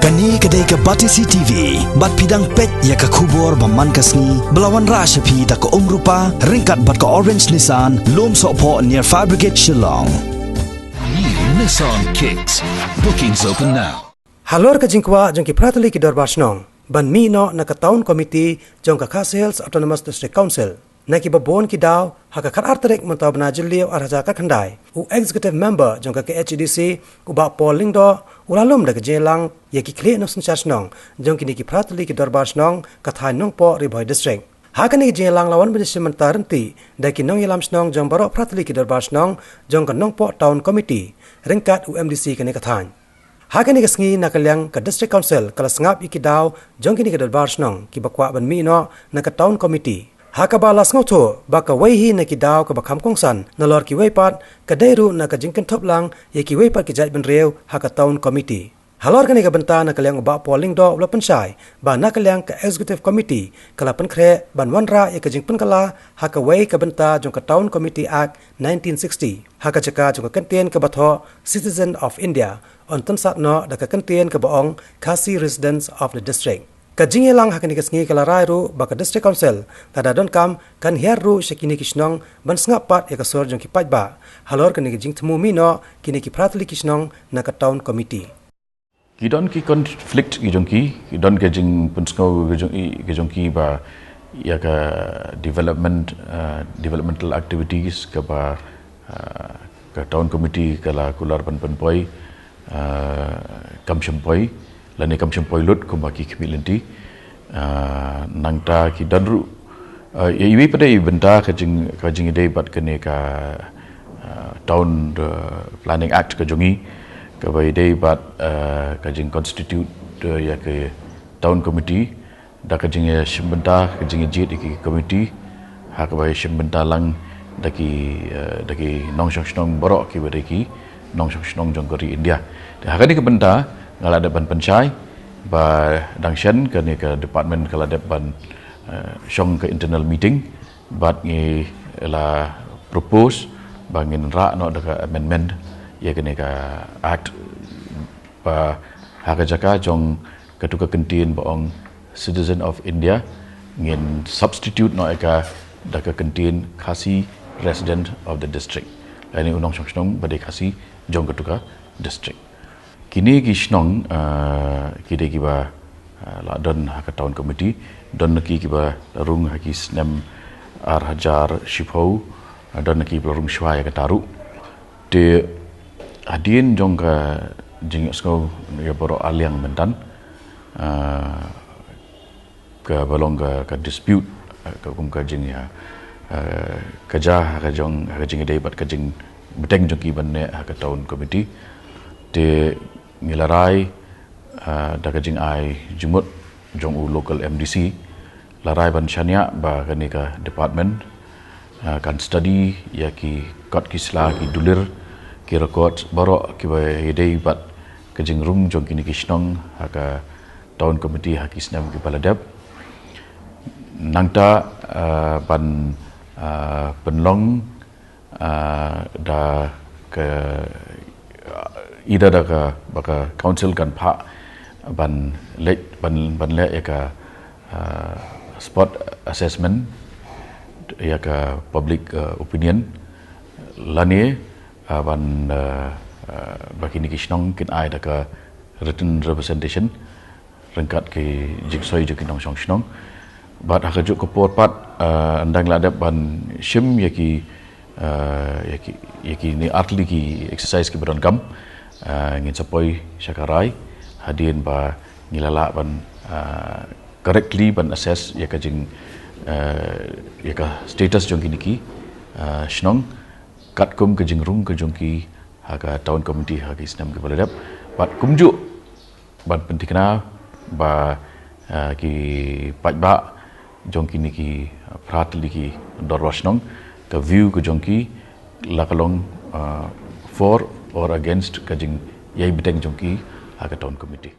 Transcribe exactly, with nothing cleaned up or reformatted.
Kane ka dei ka Batesi T V, bad phi dang peit ïa ka khubor ba man ka sngi, ba la wanrah sha phi da ka Umrupa, ryngkat bad ka Orange Nissan, Lumsohphoh near Fire Brigade Shillong. New Nissan Kicks. Bookings open now. Halor ka jingkwah jong ki phra tylli ki dorbar shnong ban mih noh na ka Town Committee jong ka Khasi Hills Autonomous District Council, na kiba bun ki daw, ha ka khatar tarik mynta u bnai Jylliew ar hajar khatkhyndai, u Executive Member jong ka K H A D C, u Bah Paul Lyngdoh, u la lum da ka jingïalang ïa ki khlieh nongsynshar shnong jong kine ki phra tylli ki dorbar shnong ka thaiñ Nongpoh, Ri Bhoi District. Ha kane ka jingïalang la wan ban ïashim bynta ryntih da ki nongïalam shnong jong baroh phra tylli ki dorbar shnong jong ka Nongpoh Town Committee, ryngkat u M D C kane ka thaiñ. Ha kane ka sngi, na ka liang ka District Council ka la sngap ïa ki daw jong kine ki dorbar shnong kiba kwah ban mih noh na ka Town Committee, ha kaba la sngewthuh ba kawei hi na ki daw kaba kham kongsan nalor kiwei pat ka dei ruh na ka jingkynthup lang ïa kiwei pat ki jaitbynriew ha ka Town Committee. Halor kane ka bynta, na ka liang u Bah Paul Lyngdoh u la pynshai ba na ka liang ka Executive Committee ka la pynkhreh ban wanrah ïa ka jingpynkylla ha kawei ka bynta jong ka Town Committee Act nineteen sixty, ha ka jaka jong ka kyntien kaba thoh Citizen of India, yn tynsat noh da ka kyntien kaba ong Khasi Residents of the District. Ka jingïalang ha kane ka sngi ka la rai ruh ba ka District Council lada donkam kan hiar ruh sha kine ki shnong ban sngap pat ïa ka sur jong ki paidbah halor kane ka jingthmu mih noh kine ki phra tylli ki shnong na ka Town Committee. Ki don ki conflict ki jong ki, ki don ka jingpynsngew ki jong i, ki jong ki ba ïa ka development, uh, developmental activities kaba, uh, ka Town Committee ka la kular ban pynpoi, uh, kam shym poi, lane kam shym poi lut kumba ki khmih lynti. Uh, nangta ki don ruh, uh, ïa iwei pat de i bynta ka jing, ka jingïadei bad kane ka, uh, Town, uh, Planning Act ka jong i, kaba ïadei bad, uh, ka jingconstitute, uh, ïa ka Town Committee, da ka jingïashim bynta, ka jingïajied ïa ki committee, ha kaba ïashim bynta lang da ki, uh, da ki nongshong shnong baroh kiba dei ki nongshong shnong jong ka ri India. Te ha kane ka bynta nga la dep ban pynshai ba dang shen kane ka department ka la dep ban, eh, shong ka internal meeting, bad ngi la propose ba ngin rah noh da ka amendment ïa kane ka act, ba ha ka jaka jong katu ka kyntien ba ong Citizen of India, ngin substitute noh ïa ka da ka kyntien Khasi Resident of the District, lane u nongshong shnong ba dei Khasi jong katu ka district. Kine ki shnong, ah, ki dei kiba, ah, la don ha ka Town Committee, don na ki kiba la rung ha ki snem ar hajar shiphew, ah, don na ki kiba la rung shuwa ïa kata ruh. Te hadien jong ka jingïohsngew ïa baroh ar liang mynta, ah, kaba long ka, ka dispute, eh, ka kum ka jing, ïa, eh, ka jia ha ka jong, ha ka jingïadei bad ka jingbteng jong ki ban neh ha ka Town Committee. Te ngi la rai, eh, da ka jingai jingmut jong u local M D C, la rai ban shaniah ba kane ka department, eh, kan study ïa ki kot ki sla, ki dulir, ki record baroh kiba ïadei bad ka jingrung jong kine ki shnong ha ka Town Committee ha ki snem kiba la dep. Nangta, ah, ban, ah, pynlong, ah, da ka, ah, ida da ka, ba ka council kan phah ban leh, ban, ban leh ïa ka, ah, spot assessment ïa ka public, ah, opinion, lane, ah, ban, ah, ah, ba kine ki shnong kin ai da ka written representation ryngkat ki jingsoi jong ki nongshong shnong. Bad ha kajuh ka por pat, ah, ynda ngi la dep ban shim ïa ki, ah, ïa ki, ïa kine artylli ki exercise kiba donkam, ah, ngin sa poi sha ka rai hadien ba ngi la lah ban, ah, correctly ban assess ïa ka jing, ah, ïa ka status jong kine ki, ah, shnong katkum ka jingrung ka jong ki ha ka Town Committee ha ki snem kiba la dep. Bad kumjuh ban pynthikna ba, ah, ki paidbah jong kine ki, ah, phra tylli ki dorbar shnong, ka view ka jong ki la ka long, ah, for or against ka jingïai bteng jong ki ha ka Town Committee.